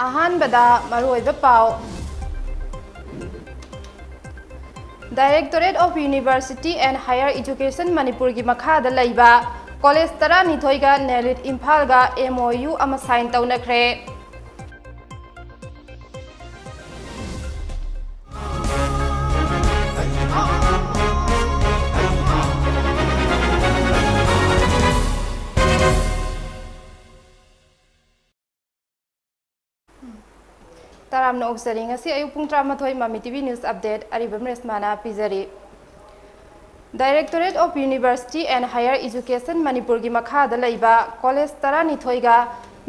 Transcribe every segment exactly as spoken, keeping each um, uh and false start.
ꯑꯍꯥꯟꯕꯗ ꯃꯔꯨꯑꯣꯏꯕ ꯄꯥꯎ꯫ Directorate of University and Higher Education ꯃꯅꯤꯄꯨꯔꯒꯤ ꯃꯈꯥꯗ ꯂꯩꯕ ꯀꯣꯂꯦꯖ ꯇꯔꯥꯅꯤꯊꯣꯏꯒ ꯅꯦꯂꯤꯠ ꯏꯝꯐꯥꯜꯒ M O U ꯑꯃ ꯁꯥꯏꯟ ꯇꯧꯅꯈ꯭ꯔꯦ꯫ ꯇꯔꯥꯝꯅ ꯑꯣꯛꯆꯔꯤ꯫ ꯉꯁꯤ ꯑꯌꯨꯛ ꯄꯨꯡ ꯇꯔꯥꯃꯥꯊꯣꯏ ꯃꯃꯤ T V News Update Aribam ꯔꯦꯁꯃꯥꯅ ꯄꯤꯖꯔꯤ꯫ Directorate of University and Higher Education ꯃꯅꯤꯄꯨꯔꯒꯤ ꯃꯈꯥꯗ ꯂꯩꯕ ꯀꯣꯂꯦꯖ ꯇꯔꯥꯅꯤꯊꯣꯏꯒ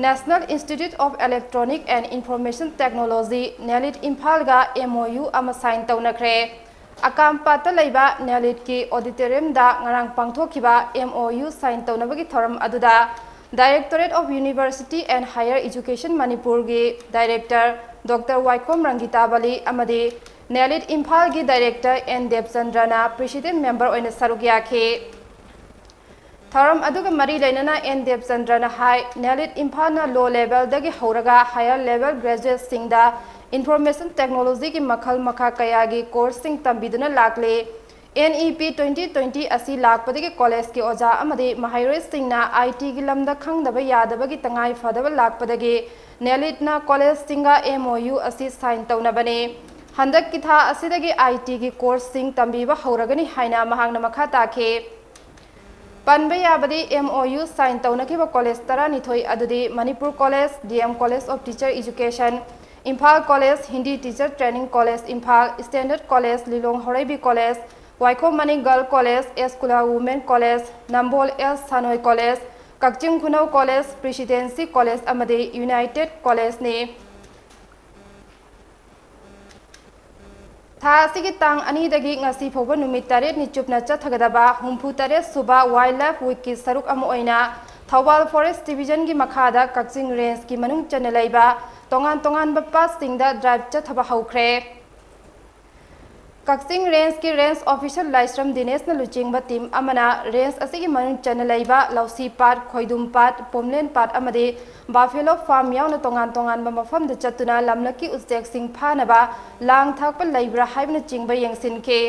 National Institute of Electronic and Information Technology, NIELIT ꯏꯝꯐꯥꯜꯒ M O U ꯑꯃ ꯁꯥꯏꯟ ꯇꯧꯅꯈ꯭ꯔꯦ꯫ ꯑꯀꯥꯝꯄꯥꯠꯇ ꯂꯩꯕ ꯅꯦꯂꯤꯠꯀꯤ ꯑꯣꯗꯤꯇꯣꯔꯤꯌꯝꯗ ꯉꯔꯥꯡ ꯄꯥꯡꯊꯣꯛꯈꯤꯕ M O U ꯁꯥꯏꯟ ꯇꯧꯅꯕꯒꯤ ꯊꯧꯔꯝ ꯑꯗꯨꯗ Directorate of University and Higher Education ꯃꯅꯤꯄꯨꯔꯒꯤ Director Doctor ꯋꯥꯏꯈꯣꯝ ꯔꯪꯒꯤꯇꯥꯕꯂꯤ ꯑꯃꯗꯤ ꯅꯦꯂꯤꯠ ꯏꯝꯐꯥꯜꯒꯤ Director N ꯗꯦꯕꯆꯟꯗ꯭ꯔꯅ President Member ꯑꯣꯏꯅ ꯁꯔꯨꯛ ꯌꯥꯈꯤ꯫ ꯊꯧꯔꯝ ꯑꯗꯨꯒ ꯃꯔꯤ ꯂꯩꯅꯅ N ꯗꯦꯕꯆꯟꯗ꯭ꯔꯅ ꯍꯥꯏ, ꯅꯦꯂꯤꯠ ꯏꯝꯐꯥꯜꯅ low levelꯗꯒꯤ ꯍꯧꯔꯒ higher level graduateꯁꯤꯡꯗ Information Technologyꯒꯤ ꯃꯈꯜ ꯃꯈꯥ ꯀꯌꯥꯒꯤ courseꯁꯤꯡ ꯇꯝꯕꯤꯗꯨꯅ ꯂꯥꯛꯂꯤ꯫ N E P twenty twenty ꯑꯁꯤ ꯂꯥꯛꯄꯗꯒꯤ ꯀꯣꯂꯦꯖꯀꯤ ꯑꯣꯖꯥ ꯑꯃꯗꯤ ꯃꯍꯩꯔꯣꯏꯁꯤꯡꯅ I Tꯒꯤ ꯂꯝꯗ ꯈꯪꯗꯕ ꯌꯥꯗꯕꯒꯤ ꯇꯉꯥꯏ ꯐꯗꯕ ꯂꯥꯛꯄꯗꯒꯤ ꯅꯦꯂꯤꯠꯅ ꯀꯣꯂꯦꯖꯁꯤꯡꯒ M O U ꯑꯁꯤ ꯁꯥꯏꯟ ꯇꯧꯅꯕꯅꯤ꯫ ꯍꯟꯗꯛꯀꯤ ꯊꯥ ꯑꯁꯤꯗꯒꯤ I Tꯒꯤ courseꯁꯤꯡ ꯇꯝꯕꯤꯕ ꯍꯧꯔꯒꯅꯤ ꯍꯥꯏꯅ ꯃꯍꯥꯛꯅ ꯃꯈꯥ ꯇꯥꯈꯤ꯫ ꯄꯟꯕ ꯌꯥꯕꯗꯤ M O U ꯁꯥꯏꯟ ꯇꯧꯅꯈꯤꯕ ꯀꯣꯂꯦꯖ ꯇꯔꯥꯅꯤꯊꯣꯏ ꯑꯗꯨꯗꯤ Manipur college, D M College of Teacher Education, Imphal college, Hindi Teacher Training College Imphal, Standard College, Lilong Haoreibi college, Waikhom Mani girl college, S Kula women college, Nambol S Sanoi college, Kakching Khunou college, presidency college ꯑꯃꯗꯤ ꯌꯨꯅꯥꯏꯇꯦꯗ ꯀꯣꯂꯦꯖꯅꯤ꯫ ꯊꯥ ꯑꯁꯤꯒꯤ ꯇꯥꯡ ꯑꯅꯤꯗꯒꯤ ꯉꯁꯤ ꯐꯥꯎꯕ ꯅꯨꯃꯤꯠ ꯇꯔꯦꯠꯅꯤ ꯆꯨꯞꯅ ꯆꯠꯊꯒꯗꯕ ꯍꯨꯝꯐꯨ ꯇꯔꯦꯠ ꯁꯨꯕ Wildlife Weekꯀꯤ ꯁꯔꯨꯛ ꯑꯃ ꯑꯣꯏꯅ ꯊꯧꯕꯥꯜ Forest Divisionꯒꯤ ꯃꯈꯥꯗ ꯀꯛꯆꯤꯡ Rangeꯀꯤ ꯃꯅꯨꯡ ꯆꯟꯅ ꯂꯩꯕ ꯇꯣꯉꯥꯟ ꯇꯣꯉꯥꯟꯕ parkꯁꯤꯡꯗ drive ꯆꯠꯊꯕ ꯍꯧꯈ꯭ꯔꯦ꯫ ꯀꯛꯆꯤꯡ ꯔꯦꯟꯖꯀꯤ ꯔꯦꯟꯖ ꯑꯣꯐꯤꯁꯔ ꯂꯥꯏꯁ꯭ꯔꯝ ꯗꯤꯅꯦꯁꯅ ꯂꯨꯆꯤꯡꯕ ꯇꯤꯝ ꯑꯃꯅ ꯔꯦꯟꯖ ꯑꯁꯤꯒꯤ ꯃꯅꯨꯡ ꯆꯟꯅ ꯂꯩꯕ ꯂꯧꯁꯤ ꯄꯥꯠ, ꯈꯣꯏꯗꯨꯝ ꯄꯥꯠ, ꯄꯣꯝꯂꯦꯟ ꯄꯥꯠ ꯑꯃꯗꯤ ꯕꯥꯐꯦꯂꯣ ꯐꯥꯔꯝ ꯌꯥꯎꯅ ꯇꯣꯉꯥꯟ ꯇꯣꯉꯥꯟꯕ ꯃꯐꯝꯗ ꯆꯠꯇꯨꯅ ꯂꯝꯂꯛꯀꯤ ꯎꯆꯦꯛꯁꯤꯡ ꯐꯥꯅꯕ ꯂꯥꯡ ꯊꯥꯛꯄ ꯂꯩꯕ꯭ꯔꯥ ꯍꯥꯏꯕꯅꯆꯤꯡꯕ ꯌꯦꯡꯁꯤꯟꯈꯤ꯫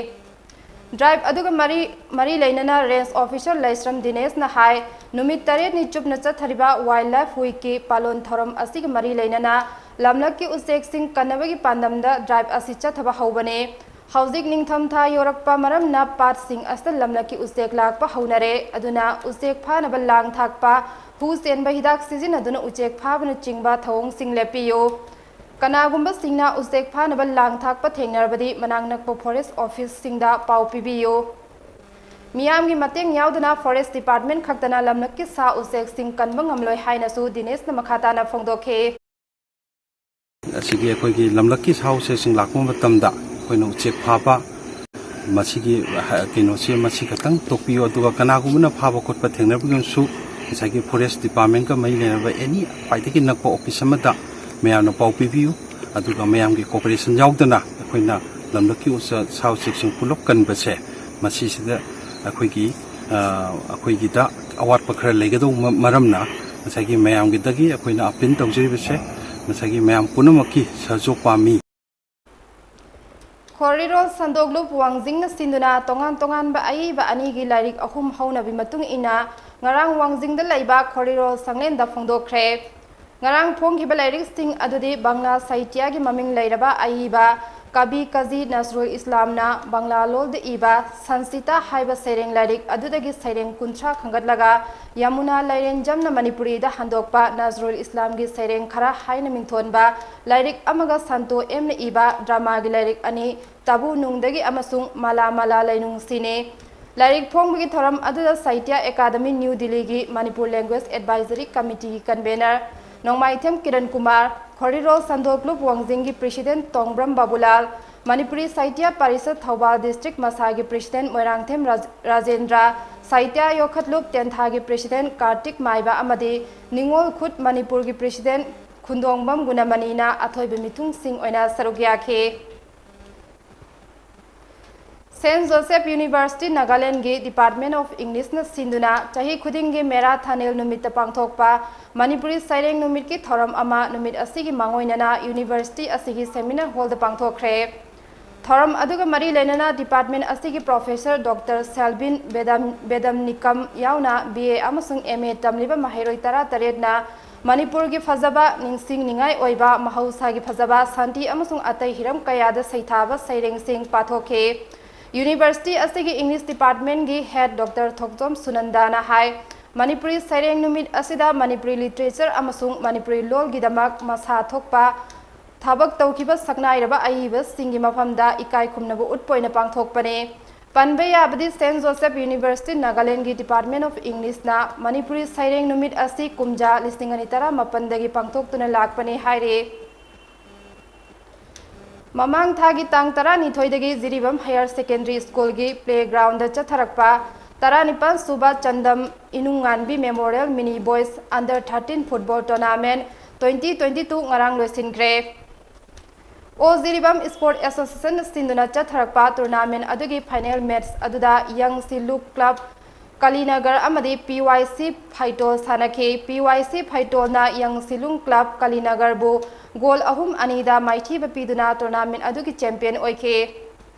ꯗ꯭ꯔꯥꯏꯚ ꯑꯗꯨꯒ ꯃꯔꯤ ꯃꯔꯤ ꯂꯩꯅꯅ ꯔꯦꯟꯖ ꯑꯣꯐꯤꯁꯔ ꯂꯩꯁ꯭ꯔꯝ ꯗꯤꯅꯦꯁꯅ ꯍꯥꯏ, ꯅꯨꯃꯤꯠ ꯇꯔꯦꯠꯅꯤ ꯆꯨꯞꯅ ꯆꯠꯊꯔꯤꯕ ꯋꯥꯏꯜ ꯂꯥꯏꯐ ꯋꯤꯛꯀꯤ ꯄꯥꯂꯣꯟ ꯊꯧꯔꯝ ꯑꯁꯤꯒ ꯃꯔꯤ ꯂꯩꯅꯅ ꯂꯝꯂꯛꯀꯤ ꯎꯆꯦꯛꯁꯤꯡ ꯀꯟꯅꯕꯒꯤ ꯄꯥꯟꯗꯝꯗ ꯗ꯭ꯔꯥꯏꯚ ꯑꯁꯤ ꯆꯠꯊꯕ ꯍꯧꯕꯅꯤ꯫ ꯍꯧꯖꯤꯛ ꯅꯤꯡꯊꯝꯊꯥ ꯌꯧꯔꯛꯄ ꯃꯔꯝꯅ ꯄꯥꯠꯁꯤꯡ ꯑꯁꯤꯗ ꯂꯝꯂꯛꯀꯤ ꯎꯆꯦꯛ ꯂꯥꯛꯄ ꯍꯧꯅꯔꯦ꯫ ꯑꯗꯨꯅ ꯎꯆꯦꯛ ꯐꯥꯅꯕ ꯂꯥꯡ ꯊꯥꯛꯄ, ꯍꯨ ꯆꯦꯟꯕ ꯍꯤꯗꯥꯛ ꯁꯤꯖꯤꯟꯅꯗꯨꯅ ꯎꯆꯦꯛ ꯐꯥꯕꯅꯆꯤꯡꯕ ꯊꯧꯑꯣꯡꯁꯤꯡ ꯂꯦꯞꯄꯤꯌꯨ꯫ ꯀꯅꯥꯒꯨꯝꯕꯁꯤꯡꯅ ꯎꯆꯦꯛ ꯐꯥꯅꯕ ꯂꯥꯡ ꯊꯥꯛꯄ ꯊꯦꯡꯅꯔꯕꯗꯤ ꯃꯅꯥꯛ ꯅꯛꯄ ꯐꯣꯔꯦꯁ ꯑꯣꯐꯤꯁꯁꯤꯡꯗ ꯄꯥꯎ ꯄꯤꯕꯤꯌꯨ꯫ ꯃꯤꯌꯥꯝꯒꯤ ꯃꯇꯦꯡ ꯌꯥꯎꯗꯅ ꯐꯣꯔꯦꯁ ꯗꯤꯄꯥꯔꯠꯃꯦꯟ ꯈꯛꯇꯅ ꯂꯝꯂꯛꯀꯤ ꯁꯥ ꯎꯆꯦꯛꯁꯤꯡ ꯀꯟꯕ ꯉꯝꯂꯣꯏ ꯍꯥꯏꯅꯁꯨ ꯗꯤꯅꯦꯁꯅ ꯃꯈꯥ ꯇꯥꯅ ꯐꯣꯡꯗꯣꯛꯈꯤ꯫ ꯑꯁꯤꯒꯤ ꯑꯩꯈꯣꯏꯒꯤ ꯂꯝꯂꯛꯀꯤ ꯁꯥ ꯎꯆꯦꯛꯁꯤꯡ ꯂꯥꯛꯄ ꯃꯇꯝꯗ ꯑꯩꯈꯣꯏꯅ ꯎꯆꯦꯛ ꯐꯥꯕ, ꯃꯁꯤꯒꯤ ꯍ-, ꯀꯩꯅꯣꯁꯦ ꯃꯁꯤ ꯈꯛꯇꯪ ꯇꯣꯛꯄꯤꯌꯨ꯫ ꯑꯗꯨꯒ ꯀꯅꯥꯒꯨꯝꯕꯅ ꯐꯥꯕ ꯈꯣꯠꯄ ꯊꯦꯡꯅꯕꯒꯤꯁꯨ ꯉꯁꯥꯏꯒꯤ ꯐꯣꯔꯦꯁ ꯗꯤꯄꯥꯔꯠꯃꯦꯟꯒ ꯃꯔꯤ ꯂꯩꯅꯕ ꯑꯦꯅꯤ ꯈ꯭ꯋꯥꯏꯗꯒꯤ ꯅꯛꯄ ꯑꯣꯐꯤꯁ ꯑꯃꯗ ꯃꯌꯥꯝꯅ ꯄꯥꯎ ꯄꯤꯕꯤꯌꯨ꯫ ꯑꯗꯨꯒ ꯃꯌꯥꯝꯒꯤ ꯀꯣꯑꯣꯄꯔꯦꯁꯟ ꯌꯥꯎꯗꯅ ꯑꯩꯈꯣꯏꯅ ꯂꯝꯂꯛꯀꯤ ꯎꯆ-, ꯁꯥ ꯎꯆꯦꯛꯁꯤꯡ ꯄꯨꯂꯞ ꯀꯟꯕꯁꯦ ꯃꯁꯤꯁꯤꯗ ꯑꯩꯈꯣꯏꯒꯤ, ꯑ, ꯑꯩꯈꯣꯏꯒꯤꯗ ꯑꯋꯥꯠꯄ ꯈꯔ ꯂꯩꯒꯗꯧꯕ ꯃꯔꯝꯅ ꯉꯁꯥꯏꯒꯤ ꯃꯌꯥꯝꯒꯤꯗꯒꯤ ꯑꯩꯈꯣꯏꯅ ꯑꯄꯤꯜ ꯇꯧꯖꯔꯤꯕꯁꯦ ꯉꯁꯥꯏꯒꯤ ꯃꯌꯥꯝ ꯄꯨꯝꯅꯃꯛꯀꯤ ꯁꯍꯖꯣꯛ ꯄꯥꯝꯃꯤ꯫ ꯈꯣꯔꯤꯔꯣꯜ ꯁꯟꯗꯣꯛꯂꯨꯞ ꯋꯥꯡꯖꯤꯡꯅ ꯁꯤꯟꯗꯨꯅ ꯇꯣꯉꯥꯟ ꯇꯣꯉꯥꯟꯕ ꯑꯏꯕ ꯑꯅꯤꯒꯤ ꯂꯥꯏꯔꯤꯛ ꯑꯍꯨꯝ ꯍꯧꯅꯕꯤ ꯃꯇꯨꯡ ꯏꯟꯅ ꯉꯔꯥꯡ ꯋꯥꯡꯖꯤꯡꯗ ꯂꯩꯕ ꯈꯣꯔꯤꯔꯣꯜ ꯁꯪꯂꯦꯟꯗ ꯐꯣꯡꯗꯣꯛꯈ꯭ꯔꯦ꯫ ꯉꯔꯥꯡ ꯐꯣꯡꯈꯤꯕ ꯂꯥꯏꯔꯤꯛꯁꯤꯡ ꯑꯗꯨꯗꯤ ꯕꯪꯂꯥ ꯁꯥꯍꯤꯇ꯭ꯌꯒꯤ ꯃꯃꯤꯡ ꯂꯩꯔꯕ ꯑꯏꯕ ꯀꯕꯤ ꯀꯖꯤ ꯅꯖꯔꯨꯜ ꯏꯁꯂꯥꯝꯅ ꯕꯪꯂꯥ ꯂꯣꯜꯗ ꯏꯕ ꯁꯟꯁꯤꯇꯥ ꯍꯥꯏꯕ ꯁꯩꯔꯦꯡ ꯂꯥꯏꯔꯤꯛ ꯑꯗꯨꯗꯒꯤ ꯁꯩꯔꯦꯡ ꯀꯨꯟꯊ꯭ꯔꯥ ꯈꯟꯒꯠꯂꯒ ꯌꯃꯨꯅꯥ ꯂꯥꯏꯔꯦꯟꯖꯝꯅ ꯃꯅꯤꯄꯨꯔꯤꯗ ꯍꯟꯗꯣꯛꯄ ꯅꯖꯔꯨꯜ ꯏꯁꯂꯥꯝꯒꯤ ꯁꯩꯔꯦꯡ ꯈꯔ ꯍꯥꯏꯅ ꯃꯤꯡꯊꯣꯟꯕ ꯂꯥꯏꯔꯤꯛ ꯑꯃꯒ ꯁꯟꯇꯣ ꯑꯦꯝꯅ ꯏꯕ ꯗ꯭ꯔꯃꯥꯒꯤ ꯂꯥꯏꯔꯤꯛ ꯑꯅꯤ, ꯇꯥꯕꯨ ꯅꯨꯡꯗꯒꯤ ꯑꯃꯁꯨꯡ ꯃꯂꯥ ꯃꯂꯥ ꯂꯩꯅꯨꯡꯁꯤꯅꯤ꯫ ꯂꯥꯏꯔꯤꯛ ꯐꯣꯡꯕꯒꯤ ꯊꯧꯔꯝ ꯑꯗꯨꯗ ꯁꯥꯍꯤꯇ꯭ꯌ ꯑꯦꯀꯥꯗꯃꯤ ꯅ꯭ꯌꯨ ꯗꯤꯜꯂꯤꯒꯤ ꯃꯅꯤꯄꯨꯔ ꯂꯦꯡꯒ꯭ꯋꯦꯖ ꯑꯦꯗꯚꯥꯏꯖꯔꯤ ꯀꯃꯤꯇꯤꯒꯤ ꯀꯟꯚꯦꯅꯔ ꯅꯣꯡꯃꯥꯏꯊꯦꯝ ꯀꯤꯔꯟ ꯀꯨꯃꯥꯔ, ꯈꯣꯔꯤꯔꯣꯜ ꯁꯟꯗꯣꯛꯂꯨꯞ ꯋꯥꯡꯖꯤꯡꯒꯤ ꯄ꯭ꯔꯦꯁꯤꯗꯦꯟꯠ ꯇꯣꯡꯕ꯭ꯔꯝ ꯕꯥꯕꯨꯂꯥꯜ, ꯃꯅꯤꯄꯨꯔꯤ ꯁꯥꯍꯤꯇ꯭ꯌ ꯄꯔꯤꯁꯠ ꯊꯧꯕꯥꯜ ꯗꯤꯁꯇ꯭ꯔꯤꯛ ꯃꯁꯥꯒꯤ ꯄ꯭ꯔꯦꯁꯤꯗꯦꯟꯠ ꯃꯣꯏꯔꯥꯡꯊꯦꯝ ꯔꯥꯖ-, ꯔꯥꯖꯦꯟꯗ꯭ꯔ, ꯁꯥꯍꯤꯇ꯭ꯌ ꯌꯣꯛꯈꯠꯂꯨꯞ ꯇꯦꯟꯊꯥꯒꯤ ꯄ꯭ꯔꯦꯁꯤꯗꯦꯟꯠ ꯀꯥꯔꯇꯤꯛ ꯃꯥꯏꯕ ꯑꯃꯗꯤ ꯅꯤꯉꯣꯜ ꯈꯨꯠ ꯃꯅꯤꯄꯨꯔꯒꯤ ꯄ꯭ꯔꯦꯁꯤꯗꯦꯟꯠ ꯈꯨꯟꯗꯣꯡꯕꯝ ꯒꯨꯅꯃꯅꯤꯅ ꯑꯊꯣꯏꯕ ꯃꯤꯊꯨꯡꯁꯤꯡ ꯑꯣꯏꯅ ꯁꯔꯨꯛ ꯌꯥꯈꯤ꯫ Saint Joseph University Nagalandꯒꯤ Department of Englishꯅ ꯁꯤꯟꯗꯨꯅ ꯆꯍꯤ ꯈꯨꯗꯤꯡꯒꯤ ꯃꯦꯔꯥ ꯊꯥꯅꯦꯜ ꯅꯨꯃꯤꯠꯇ ꯄꯥꯡꯊꯣꯛꯄ ꯃꯅꯤꯄꯨꯔꯤ ꯁꯩꯔꯦꯡ ꯅꯨꯃꯤꯠꯀꯤ ꯊꯧꯔꯝ ꯑꯃ ꯅꯨꯃꯤꯠ ꯑꯁꯤꯒꯤ ꯃꯥꯡꯑꯣꯏꯅꯅ university ꯑꯁꯤꯒꯤ seminar hallꯗ ꯄꯥꯡꯊꯣꯛꯈ꯭ꯔꯦ꯫ ꯊꯧꯔꯝ ꯑꯗꯨꯒ ꯃꯔꯤ ꯂꯩꯅꯅ department ꯑꯁꯤꯒꯤ professor Doctor Selvin ꯕꯦꯗꯝ-, ꯕꯦꯗꯝꯅꯤꯀꯝ ꯌꯥꯎꯅ B A ꯑꯃꯁꯨꯡ M A ꯇꯝꯂꯤꯕ ꯃꯍꯩꯔꯣꯏ ꯇꯔꯥꯇꯔꯦꯠꯅ ꯃꯅꯤꯄꯨꯔꯒꯤ ꯐꯖꯕ, ꯅꯤꯡꯁꯤꯡꯅꯤꯡꯉꯥꯏ ꯑꯣꯏꯕ ꯃꯍꯧꯁꯥꯒꯤ ꯐꯖꯕ, ꯁꯥꯟꯇꯤ ꯑꯃꯁꯨꯡ ꯑꯇꯩ ꯍꯤꯔꯝ ꯀꯌꯥꯗ ꯁꯩꯊꯥꯕ ꯁꯩꯔꯦꯡꯁꯤꯡ ꯄꯥꯊꯣꯛꯈꯤ꯫ University ꯑꯁꯤꯒꯤ English departmentꯀꯤ head Doctor ꯊꯣꯛꯆꯣꯝ ꯁꯨꯅꯟꯗꯥꯅ ꯍꯥꯏ, ꯃꯅꯤꯄꯨꯔꯤ ꯁꯩꯔꯦꯡ ꯅꯨꯃꯤꯠ ꯑꯁꯤꯗ ꯃꯅꯤꯄꯨꯔꯤ literature ꯑꯃꯁꯨꯡ ꯃꯅꯤꯄꯨꯔꯤ ꯂꯣꯜꯒꯤꯗꯃꯛ ꯃꯁꯥ ꯊꯣꯛꯄ ꯊꯕꯛ ꯇꯧꯈꯤꯕ ꯁꯛꯅꯥꯏꯔꯕ ꯑꯏꯕꯁꯤꯡꯒꯤ ꯃꯐꯝꯗ ꯏꯀꯥꯏ ꯈꯨꯝꯅꯕ ꯎꯠꯄ ꯑꯣꯏꯅ ꯄꯥꯡꯊꯣꯛꯄꯅꯤ꯫ ꯄꯟꯕ ꯌꯥꯕꯗꯤ, Saint Joseph University Nagalandꯒꯤ Department of Englishꯅ Manipuri ꯁꯩꯔꯦꯡ ꯅꯨꯃꯤꯠ ꯑꯁꯤ ꯀꯨꯝꯖꯥ ꯂꯤꯁꯤꯡ ꯑꯅꯤ ꯇꯔꯥꯃꯥꯄꯟꯗꯒꯤ ꯄꯥꯡꯊꯣꯛꯇꯨꯅ ꯂꯥꯛꯄꯅꯤ ꯍꯥꯏꯔꯤ꯫ ꯃꯃꯥꯡ ꯊꯥꯒꯤ ꯇꯥꯡ ꯇꯔꯥꯅꯤꯊꯣꯏꯗꯒꯤ ꯖꯤꯔꯤꯕꯥꯝ Higher Secondary Schoolꯒꯤ playgroundꯗ ꯆꯠꯊꯔꯛꯄ ꯇꯔꯥꯅꯤꯄꯥꯟ ꯁꯨꯕ ꯆꯟꯗꯝ ꯏꯅꯨꯡꯉꯥꯟꯕꯤ Memorial Mini Boys Under thirteen Football Tournament twenty twenty-two ꯉꯔꯥꯡ ꯂꯣꯏꯁꯤꯟꯈ꯭ꯔꯦ꯫ All ꯖꯤꯔꯤꯕꯥꯝ Sport Associationꯅ ꯁꯤꯟꯗꯨꯅ ꯆꯠꯊꯔꯛꯄ tournament ꯑꯗꯨꯒꯤ final match ꯑꯗꯨꯗ Young Siluk Club ꯀꯂꯤꯅꯒꯔ ꯑꯃꯗꯤ P Y C ꯐꯩꯇꯣꯜ ꯁꯥꯟꯅꯈꯤ꯫ P Y C ꯐꯩꯇꯣꯜꯅ Young Siluk Club ꯀꯂꯤꯅꯒꯔꯕꯨ goal ꯑꯍꯨꯝ ꯑꯅꯤꯗ ꯃꯥꯏꯊꯤꯕ ꯄꯤꯗꯨꯅ tournament ꯑꯗꯨꯒꯤ champion ꯑꯣꯏꯈꯤ꯫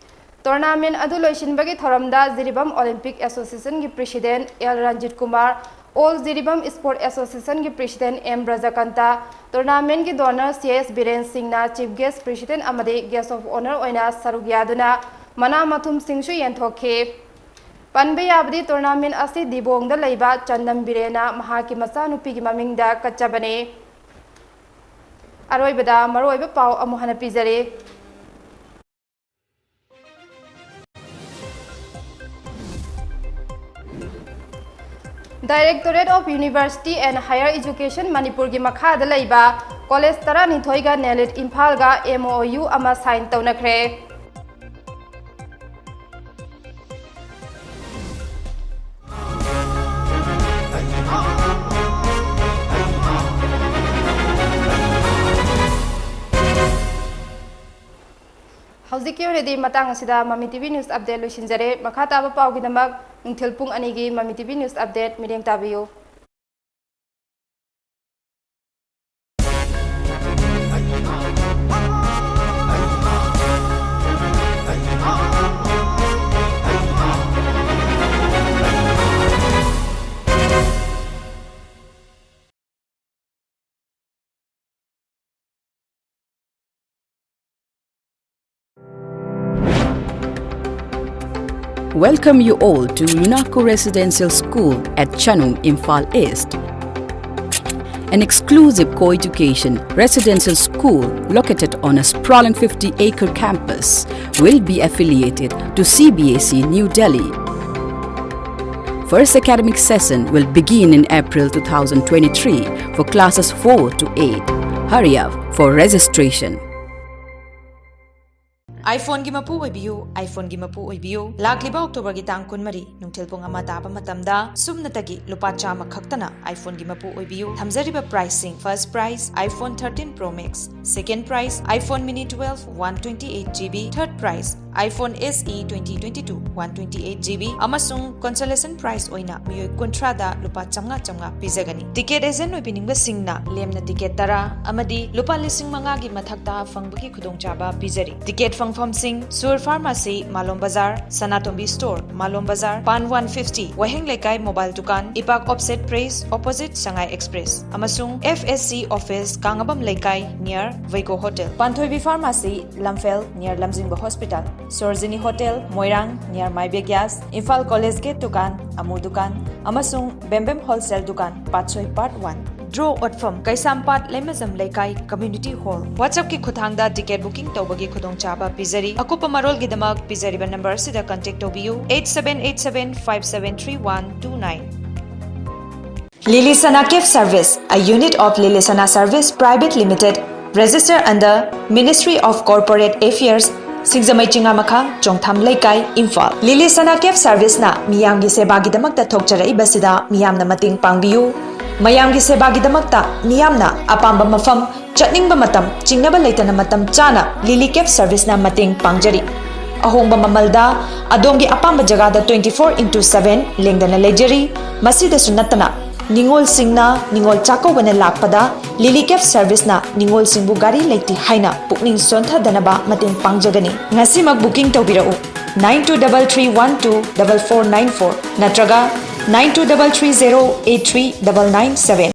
Tournament ꯑꯗꯨ ꯂꯣꯏꯁꯤꯟꯕꯒꯤ ꯊꯧꯔꯝꯗ Jiribam Olympic Associationꯒꯤ President L Ranjit Kumar, All Jiribam Sport Associationꯒꯤ President M ꯕ꯭ꯔꯖꯀꯟꯇ, tournamentꯀꯤ donor C S Biren ꯁꯤꯡꯅ Chief Guest, President ꯑꯃꯗꯤ Guest of Honour ꯑꯣꯏꯅ ꯁꯔꯨꯛ ꯌꯥꯗꯨꯅ ꯃꯅꯥ ꯃꯊꯨꯝꯁꯤꯡꯁꯨ ꯌꯦꯟꯊꯣꯛꯈꯤ꯫ ꯄꯟꯕ ꯌꯥꯕꯗꯤ, tournament ꯑꯁꯤ ꯗꯤꯕꯣꯡꯗ ꯂꯩꯕ ꯆꯟꯗꯝ ꯕꯤꯔꯦꯟꯅ ꯃꯍꯥꯛꯀꯤ ꯃꯆꯥꯅꯨꯄꯤꯒꯤ ꯃꯃꯤꯡꯗ ꯀꯠꯆꯕꯅꯤ꯫ ꯑꯔꯣꯏꯕꯗ ꯃꯔꯨꯑꯣꯏꯕ ꯄꯥꯎ ꯑꯃꯨꯛ ꯍꯟꯅ ꯄꯤꯖꯔꯤ꯫ Directorate of University and Higher Education ꯃꯅꯤꯄꯨꯔꯒꯤ ꯃꯈꯥꯗ ꯂꯩꯕ college ꯇꯔꯥꯅꯤꯊꯣꯏꯒ NELIT ꯏꯝꯐꯥꯜꯒ M O U ꯑꯃ sign ꯇꯧꯅꯈ꯭ꯔꯦ꯫ ꯍꯧꯖꯤꯛ ꯀꯤ ꯑꯣꯏꯅꯗꯤ ꯃꯇꯥꯡ ꯑꯁꯤꯗ ꯃꯃꯤ ꯇꯤ ꯚꯤ News Update ꯂꯣꯏꯁꯤꯟꯖꯔꯦ꯫ ꯃꯈꯥ ꯇꯥꯕ ꯄꯥꯎꯒꯤꯗꯃꯛ ꯅꯨꯡꯊꯤꯜ ꯄꯨꯡ ꯑꯅꯤꯒꯤ ꯃꯃꯤ ꯇꯤ ꯚꯤ News Update ꯃꯤꯠꯌꯦꯡ ꯇꯥꯕꯤꯌꯨ꯫ Welcome you all to Minako Residential School at Chanung, Imphal East. An exclusive co-education residential school located on a sprawling fifty-acre campus will be affiliated to C B S E New Delhi. First academic session will begin in April two thousand twenty-three for classes four to eight. Hurry up for registration. iPhone ꯒꯤ ꯃꯄꯨ ꯑꯣꯏꯕꯤꯌꯨ, iPhone ꯒꯤ ꯃꯄꯨ ꯑꯣꯏꯕꯤꯌꯨ꯫ ꯂꯥꯛꯂꯤꯕ October ꯒꯤ ꯇꯥꯡ ꯀꯨꯟꯃꯔꯤ, ꯅꯨꯡꯊꯤꯜ ꯄꯨꯡ ꯑꯃ ꯇꯥꯕ ꯃꯇꯝꯗ ꯁꯨꯞꯅꯇꯒꯤ ꯂꯨꯄꯥ ꯆꯥꯝꯃ ꯈꯛꯇꯅ iPhone ꯒꯤ ꯃꯄꯨ ꯑꯣꯏꯕꯤꯌꯨ꯫ ꯊꯝꯖꯔꯤꯕ price ꯁꯤꯡ: first prize iPhone thirteen Pro Max, second prize iPhone Mini twelve one twenty eight G B, third prize iPhone S E twenty twenty-two one twenty eight G B, ꯑꯃꯁꯨꯡ consolation prize ꯑꯣꯏꯅ ꯃꯤꯑꯣꯏ ꯀꯨꯟꯊ꯭ꯔꯥꯗ ꯂꯨꯄꯥ ꯆꯥꯝꯃꯉꯥ ꯆꯥꯝꯃꯉꯥ ꯄꯤꯖꯒꯅꯤ꯫ Ticket agent ꯑꯣꯏꯕꯤꯅꯤꯡꯕꯁꯤꯡꯅ ꯂꯦꯝꯅ ticket ꯇꯔꯥ ꯑꯃꯗꯤ ꯂꯨꯄꯥ ꯂꯤꯁꯤꯡ ꯃꯉꯥꯒꯤ ꯃꯊꯛꯇ ꯐꯪꯕꯒꯤ ꯈꯨꯗꯣꯡꯆꯥꯕ ꯄꯤꯖꯔꯤ꯫ Ticket ꯐꯪꯐꯝꯁꯤꯡ: ꯁꯨꯔ Pharmacy, ꯃꯥꯂꯣꯝ ꯕꯖꯥꯔ, ꯁꯅꯥꯇꯣꯝꯕꯤ Store, ꯃꯥꯂꯣꯝ ꯕꯖꯥꯔ, ꯄꯥꯟ one fifty, ꯋꯥꯍꯦꯡ ꯂꯩꯀꯥꯏ Mobile ꯗꯨꯀꯥꯟ, ꯏꯄꯥꯛ Offset Press, opposite ꯁꯉꯥꯏ Express, ꯑꯃꯁꯨꯡ F S C Office, ꯀꯥꯡꯉꯕꯝ ꯂꯩꯀꯥꯏ, near ꯋꯩꯒꯣ Hotel, ꯄꯥꯟꯊꯣꯏꯕꯤ Pharmacy, ꯂꯝꯐꯦꯜ, near ꯂꯝꯖꯤꯡꯕ Hospital, ꯁꯣꯔꯖꯤꯅꯤ Hotel, ꯃꯣꯏꯔꯥꯡ, near ꯃꯥꯏꯕꯦ Gas, Imphal College Gate ꯗꯨꯀꯥꯟ, ꯑꯃꯨ ꯗꯨꯀꯥꯟ, ꯑꯃꯁꯨꯡ ꯕꯦꯝꯕꯦꯝ Wholesale ꯗꯨꯀꯥꯟ, ꯄꯥꯠꯁꯣꯏ Part one꯫ Draw ꯑꯣꯠꯐꯝ: ꯀꯩꯁꯥꯝꯄꯥꯠ ꯂꯩꯃꯖꯝ ꯂꯩꯀꯥꯏ Community Hall꯫ WhatsApp ꯀꯤ ꯈꯨꯠꯊꯥꯡꯗ ticket booking ꯇꯧꯕꯒꯤ ꯈꯨꯗꯣꯡꯆꯥꯕ ꯄꯤꯖꯔꯤ꯫ ꯑꯀꯨꯞꯄ ꯃꯔꯣꯜꯒꯤꯗꯃꯛ ꯄꯤꯖꯔꯤꯕ number ꯑꯁꯤꯗ contact ꯇꯧꯕꯤꯌꯨ, eight seven eight seven five seven three one two nine꯫ Lilisana Cab Service, a unit of Lilisana Service Private Limited, registered under Ministry of Corporate Affairs, ꯁꯤꯡꯖꯃꯩ ꯆꯤꯉꯥꯃꯈꯥ, ꯆꯣꯡꯊꯥꯝ ꯂꯩꯀꯥꯏ, Imphal. Lilisana Cab Service ꯅ ꯃꯤꯌꯥꯝꯒꯤ ꯁꯦꯕꯥꯒꯤꯗꯃꯛꯇ ꯊꯣꯛꯆꯔꯛꯏꯕꯁꯤꯗ ꯃꯤꯌꯥꯝꯅ ꯃꯇꯦꯡ ꯄꯥꯡꯕꯤꯌꯨ꯫ ꯃꯌꯥꯝꯒꯤ ꯁꯦꯕꯥꯒꯤꯗꯃꯛꯇ ꯃꯤꯌꯥꯝꯅ ꯑꯄꯥꯝꯕ ꯃꯐꯝ, ꯆꯠꯅꯤꯡꯕ ꯃꯇꯝ ꯆꯤꯡꯅꯕ ꯂꯩꯇꯅ ꯃꯇꯝ ꯆꯥꯅ ꯂꯤꯂꯤ ꯀꯦꯕ ꯁꯔꯚꯤꯁꯅ ꯃꯇꯦꯡ ꯄꯥꯡꯖꯔꯤ꯫ ꯑꯍꯣꯡꯕ ꯃꯃꯜꯗ ꯑꯗꯣꯝꯒꯤ ꯑꯄꯥꯝꯕ ꯖꯒꯥꯗ twenty four into seven ꯂꯦꯡꯗꯅ ꯂꯩꯖꯔꯤ꯫ ꯃꯁꯤꯗꯁꯨ ꯅꯠꯇꯅ ꯅꯤꯉꯣꯜꯁꯤꯡꯅ ꯅꯤꯉꯣꯜ ꯆꯥꯛꯀꯧꯕꯅ ꯂꯥꯛꯄꯗ ꯂꯤꯂꯤ ꯀꯦꯕ ꯁꯔꯚꯤꯁꯅ ꯅꯤꯉꯣꯜꯁꯤꯡꯕꯨ ꯒꯥꯔꯤ ꯂꯩꯇꯦ ꯍꯥꯏꯅ ꯄꯨꯛꯅꯤꯡ ꯁꯣꯟꯊꯗꯅꯕ ꯃꯇꯦꯡ ꯄꯥꯡꯖꯒꯅꯤ꯫ ꯉꯁꯤꯃꯛ booking ꯇꯧꯕꯤꯔꯛꯎ꯫ Nine two double three one two double four nine four ꯅꯠꯇ꯭ꯔꯒ nine two double three zero eight three double nine seven꯫